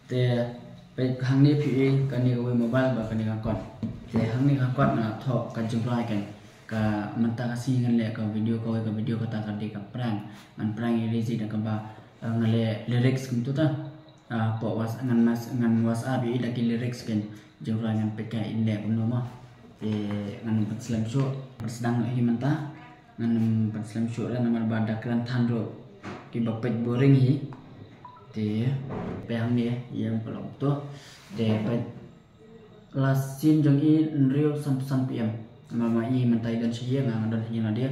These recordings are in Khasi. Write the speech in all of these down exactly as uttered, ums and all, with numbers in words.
Te peit hangne phi i kane kawei mobile ba kane ka kot. Te hangne ka kot nga thoh ka jingrwai kan. Ka mynta ka sngi ngan leh ka video kawei ka video kata ka dei ka prank. Ngan prank ïa i Rizky da kaba, eh, nga leh lyrics kumtu ta. Ah, pok was ngan mas ngan WhatsApp ïa i da ki lyrics kan. Jingrwai ngan peit ka i leh kumno ma. Te ngan pynslem shuh pynsdang hi mynta. Ngan pynslem shuh da namar ba da kren than ruh kiba peit boring hi. Te peit hangne ïa ka lok to. Te peit la sien jong i hynriew san san P M. Namar ma i mynta i don sha ïing, nga don sha ïing lade.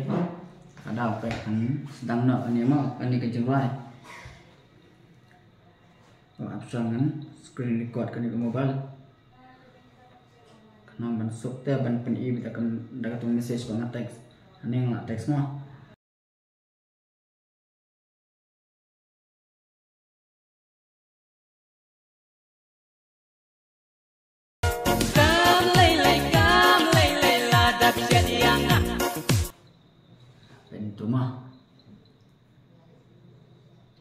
Ka daw peit kan sdang noh kane ma kane ka jingrwai. Ap shuwa ngan screen record kane ka mobile. Khnang ban suk te ban pyni beit da ka, da katu message ba nga text. Hangne nga la text mo. Kam lei lei, kam lei lei, la dap shet ïa nga. Pyntu ma.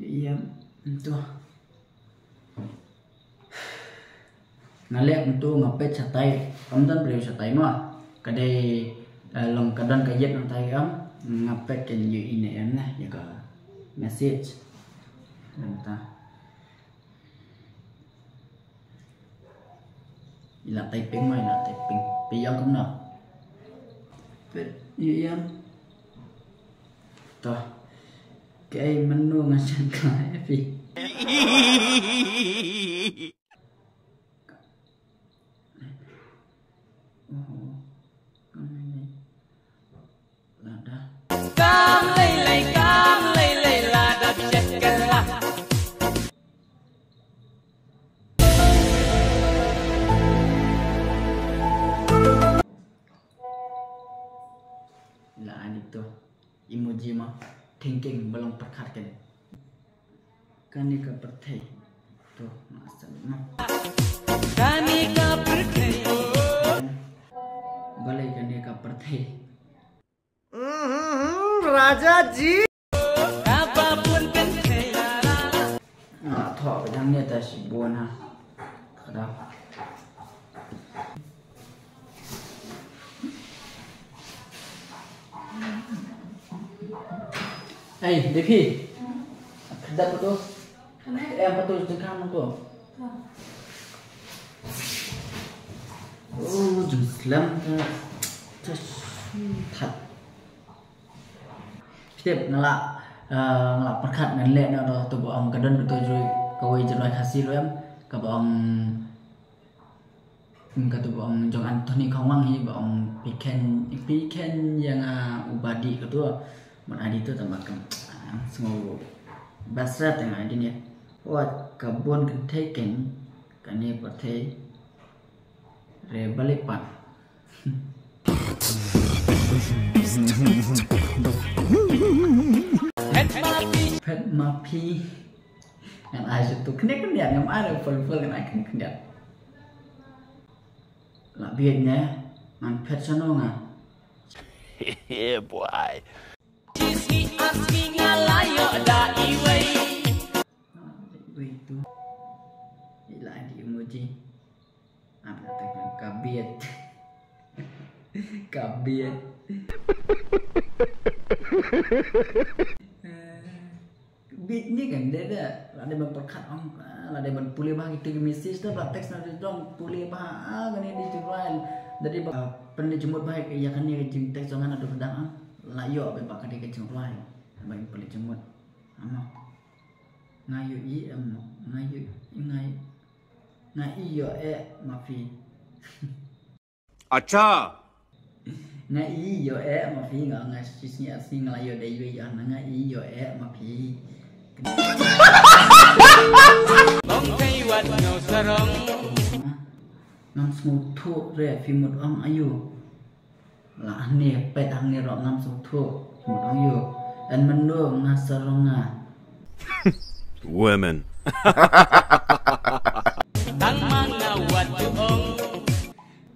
Ïa, ïa, pyntu. Nga leh kumtu nga peit shatai, kam don briew shatai ma. Ka dei, eh, long ka don ka ïit nangtai kam, nga peit kan ïohi ne em ne, ïa ka message. Nangta. I la typing ma, i la typing. Peit ïa kumno. Peit ïa ïa. To. Kaei mynno nga sngewthuh ïa phi. Oh. Lada. Kam lei lei, kam lei lei, lada bisyet kelah. La ani to. Emoji ma thinking ba long pyrkhat kan. Kane ka pyrthei. To, ma sal ma. Kane ka pyrthei. Balei kane ka pyrthei. Mhm, Raja ji. Kaba bun kynthei. Ah, thoh ka jang ne ta shibun ha. Kada. Ei, Devi. Khadap tu. Em, patu jingkang tu. Oh, jingslem tu. Just that. Step nga la, eh, nga la pyrkhat ngan leh na tu ba ong ka don tu jui kawei jingrai Khasi ruh em. Kaba ong Katu ba ong jong Anthony Khongwang hi ba ong phi khein, phi khein ïa nga u badi katu. Ban adi tu tang ba kam, ah, sngew basa tang adi ne. Wat ka bun kynthei khein kane pyrthei re balipat. Phet ma phi. Ngan ai sha tu khyndiat khyndiat, ngam ai re full full, ngan ai khyndiat khyndiat. La bieit ne ngan phet shano nga. Yeah, boy. Sngi ar sngi nga la ïoh da iwei. Iwei tu. I la ai di emoji. Ap la teng ka bieit. Ka bieit. Bieit ni kan de de. Lada ban pyrkhat ong, ah, lada ban pule bha kita ki message ta ba text na de dong pule bha, ah, kane di jingrai. Lada ban, ah, pynleit jingmut bha ïa kane ka jing text jong nga na de dang, ah. La ïoh ba ka dei ka jingrai. Ba pynleit jingmut. Amo. Nga ïohi em, nga ïohi, nga ïohi. Nga ïohi eh ma phi. Acha. Nga ïohi eh ma phi, nga nga shisngi asngi nga la ïoh dei ïohi ïa nga ïohi eh ma phi. Bong kai wat no sarong. Ngam sngewthuh re phi mut ong ayu. La hangne peit hangne ruh ngam sngewthuh. Mut ong ïoh. En mynno nga sarong nga. Women. Tang ma nga wat ju ong.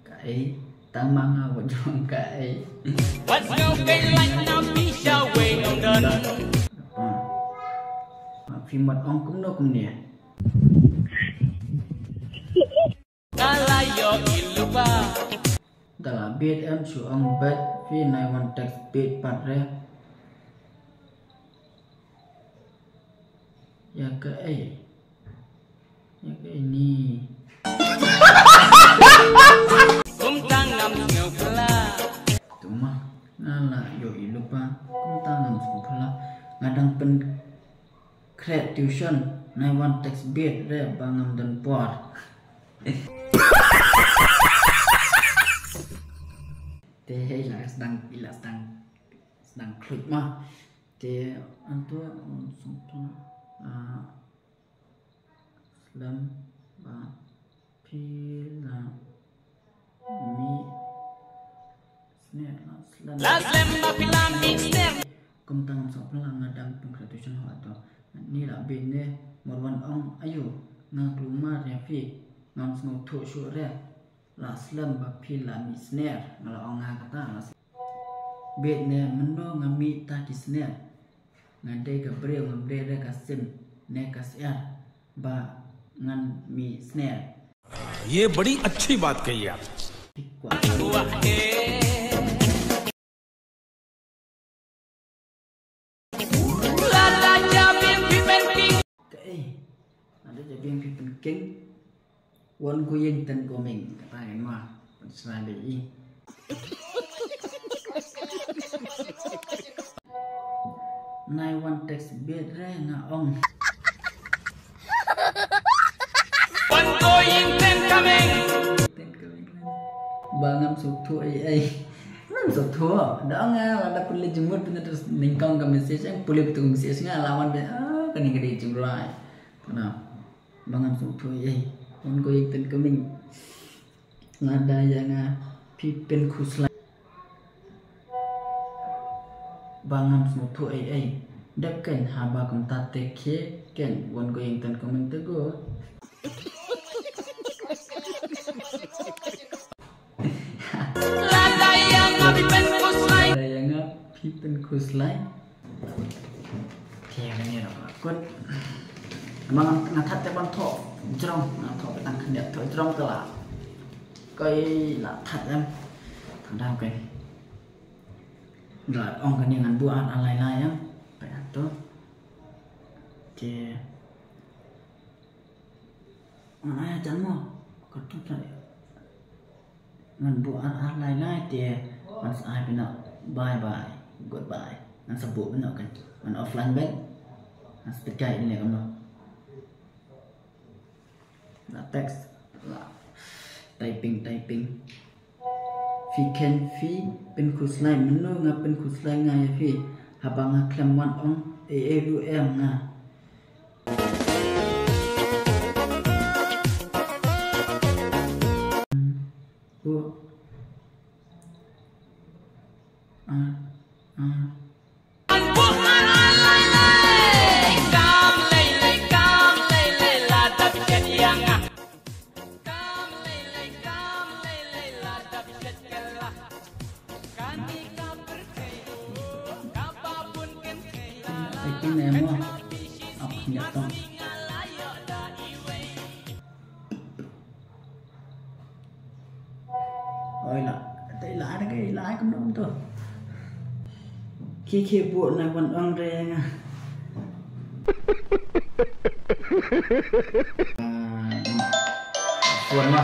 Kaei, tang ma nga wat ju ong kaei. Wat sngewbha lait na phi sha wei nongdon. Apa? Phi mut ong kumno kumne. Bit em shu ong bad phi nai wan text bit pat re. Ya ka ei. Ya ka ei ni. Kumta ngam sngewphylla. Tuma nga la ïohi lypa. Kumta ngam sngewphylla. Nga dang pyn khreh tuition, nai wan text bit re ba ngam don por. Te hei la sdang, i la sdang, sdang khluit ma. Te anto, um, sngewthuh, ah, slem ba phi la mih sner, la slem. La slem ba phi la mih sner. Kumta ngam sngewphylla, nga dang pyn khreh tuition ho ato. Ni la bit ne, mut wan ong ayu, nga kulmar ïa phi, ngam sngewthuh shuh re. La slem ba phi la mih sner, nga la ong nga kata, la slem. Bit ne mynno nga mih ta ki sner. Nga dei ka briew, ngam dei re ka sim ne ka syiar ba ngan mih sner. ये बड़ी अच्छी बात कही आप। Phi kwah. Ka ei, lada jabieng phi pynking. Wan ko ïeng ten ko ming, kata ngan ma, pynshai dei i. Nai wan text bit re nga ong. Wan ko ïeng ten ka ming. Ten ka ming. Ba ngam sngewthuh ei ei. Ngam sngewthuh. Da ong nga lada pynleit jingmut pynleit terus nyngkong ka message, eh, pule betul ka message nga lawan be, ah, kane ka dei jingrwai. Kane. Ba ngam sngewthuh ei ei. Wan ko ïeng ten ka ming. Lada ïa nga phi pynkhuslai. Ba ngam sngewthuh ei ei. Dep ken haba kumta te khie ken wan ko ïeng ten ka ming te go. Lada ïa nga phi pynkhuslai. Lada ïa nga phi pynkhuslai. Te ïa kane ruh la kut. Namar nga, nga that te ban thoh jrong, nga thoh tang khyndiat thoh jrong te la. Koi la that em. Tang dang koi. La ong kane ngan buh ar ar lai lai em. Peit to. Te. Ngan ai hajan mo. Ka tu ta. Ngan buh ar ar lai lai te. Ngan sa ai pynah bye bye. Goodbye. Ngan sa buh pynah kan. Ngan offline bad. Ngan sa tekai ne kamno. La text. La typing, typing. Phi khein phi pynkhuslai, mynno nga pynkhuslai nga ïa phi. Haba nga khlem wan ong ei ei ruh em nga. Buh ar ar. Ai, phi ne mo? Ap, ngiat tong. Oi la, te la, ada ke la, ai kumno to. Ki ki bu na wan ong re nga. Ah, phone ma.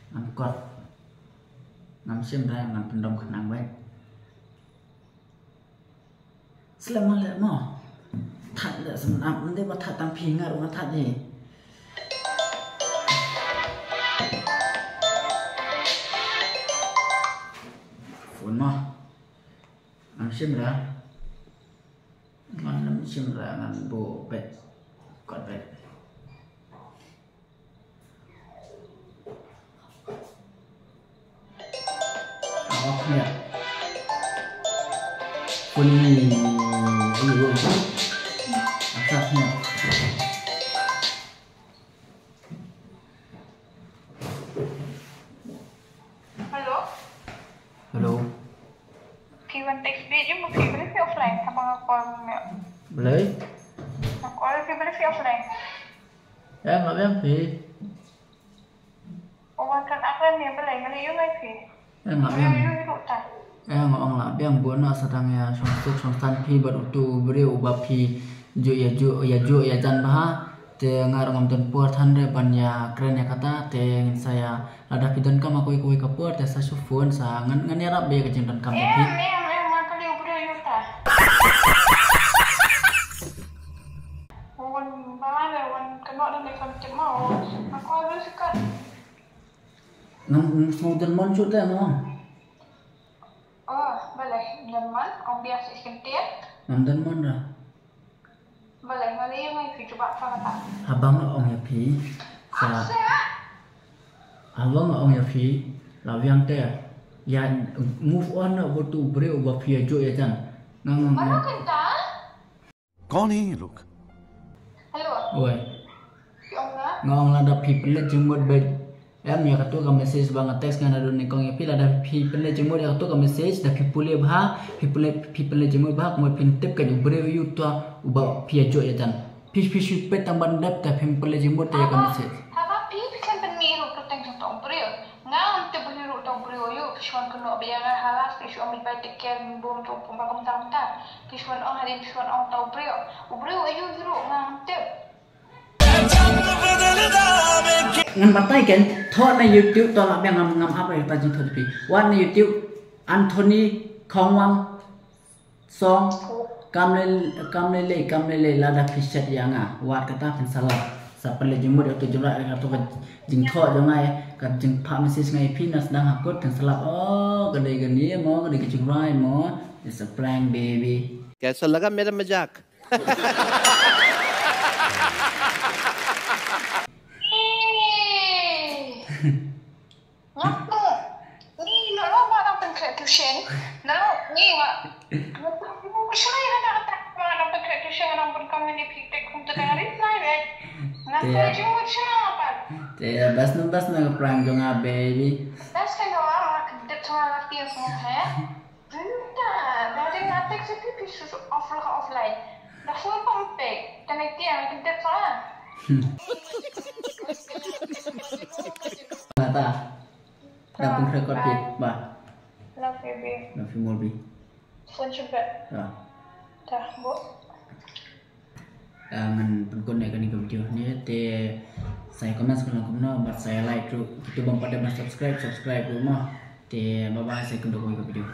Ngan kot. Ngam shim re, ngan pyndom khnang wei. Slem mo leh mo. That leh sngap, ym dei ba that tang phi, nga ruh nga that hi. Phone mo. Ngam shim re. Ngan ym shim re, ngan buh beit. Kot beit. Off nia. Phone ni. Ayo. Off nia. Hello. Hello. Phi wan text beit ïa nga, phi balei phi offline haba nga call ïa nga? Balei? Oi, phi balei phi offline? Em, la em phi. Wan kan aklan ni balei ngali yung ai phi. Em, la em. Yung yung ta. Em, ong la biang bun na sa dang ïa shong suk shong san phi bad utu u briew uba phi ju ïa ju ïa ju ïa jan bha. Te nga ruh ngam don por than re ban ïa kren ïa kata te ngin sa ïa lada phi donkam ha kawei kawei ka por te sa shu phone sa ngan ngan ïarap beit ïa ka jingdonkam ïa phi. Em, em, em, nga kali u briew ïa uta. Wan ba le wan kano da ne kam tip ma o. Nga kwah ba sikat. Ngam ngam sngewdon mon shu te ngam. Oh, balei ngam don mon, ong biang shisha kyntiat. Ngam don mon ra. Balei nga leh ïa ngi phi jubab sa kata. Haba nga ong ïa phi. Sa. Asa. Haba nga ong ïa phi la biang te. Ïa move on na utu u briew uba phi ïa ju ïa jan. Nga nga. Baru kynta. कौन है ये लोग? Hello. Oi. Phi ong nga? Nga ong lada phi pynleit jingmut bad em ïa katu ka message ba nga text nga naduh nyngkong ïa phi lada phi pynleit jingmut ïa katu ka message da phi pule bha phi pynleit phi pynleit jingmut bha kumno phin tip ka u briew ïa uta uba phi ïa ju ïa jan. Phi phi shu peit tang ban dep da phim pynleit jingmut ïa ka message. Haba phi phi khlem pynmih ruh ka teng jong u briew. Nga ngam tip ba hi ruh u briew aïu, phi shu wan kynnoh ba ïa nga ha last phi shu ong bad bai take care bun ruh kumba kumta kumta. Phi shu wan ong hadien phi shu wan ong u briew. U briew aïu hi ruh nga ngam tip. Ngan batai ken, thoh na YouTube, to la biang ngam ngam ap ïa ka jingthoh phi. Wat na YouTube, Anthony Khongwang Song, kam lei, kam lei lei, kam lei lei, lada phi shet ïa nga, wat kata phin sa lap. Sa pynleit jingmut ïa utu u jumai, ïa utu ka jingthoh jong nga, ka jingphah message nga ïa phi na sdang ha kut, phin sa lap. Oh, ka dei kane mo, ka dei ka jingrai mo. It's a prank, baby. कैसा लगा मेरा मजाक? Nga tu. Ni na lo ma nang pynkhreh tuition. Na lo ni ma. Nga tu ni mo shai na na ta ma nang pynkhreh tuition nang pyn community tek kum tu nang reply re. Nga tu jingmut shai na pa. Te bas na bas na prank jong nga baby. Bas kan wa ma dep sama laki yang semua he. Ynda, da ring nga text ïa phi, phi shu off la offline. Da phone pom phi, da nai tiang, da text la. Kata. Da pun record phi, bye. Love you, babe. Love you more, babe. Phone shu bet. Ya. Da, bo. Ah, ngan pynkut ïa kane ka video ne te sa ïa comment sha kumno bad sa ïa like ruh. Kito bym pat dep ban subscribe, subscribe ruh mo. Te bye bye, sa ïa kynduh kawei ka video.